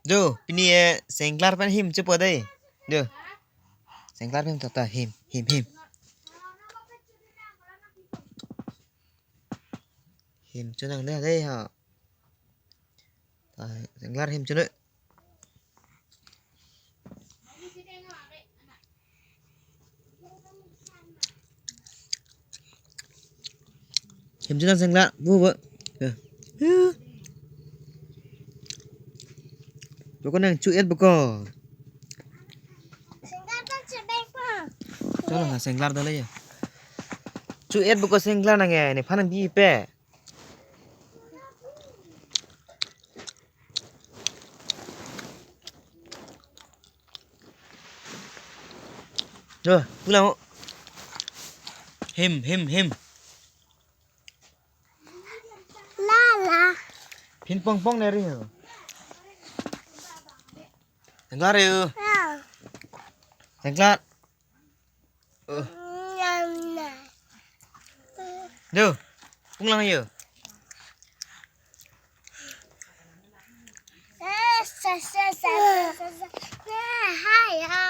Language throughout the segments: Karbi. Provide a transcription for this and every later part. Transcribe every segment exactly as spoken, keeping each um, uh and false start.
Jo, pini e sengklar pen him chepo dei. Jo. Sengklar pen tata him, him, him. Him chonang dei dei ha. Ta, sengklar him chonang. Him chonang sengklar, bu bu. Ya. Ya. Boko nang chu-et boko. Sengklar ta chebek pa. Chonang ha sengklar dole ya. Chu-et boko sengklar nang e, nephan bipe. Duh, pulang ho. Him, him, him. La la. Pin pong pong neri ho. Sengklar yo. Ya. Sengklar. Uh. Nyam na. Duh, pulang yo. Eh, sa, sa, sa, sa, sa, sa. Nah, hai, ya.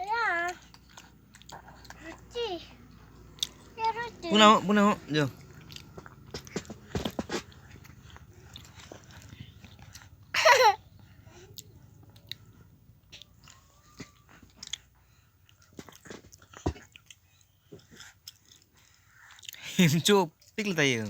Ya. Roti. Ya, roti. Pulang ho, pulang ho, jo. Him chopik le ta yo.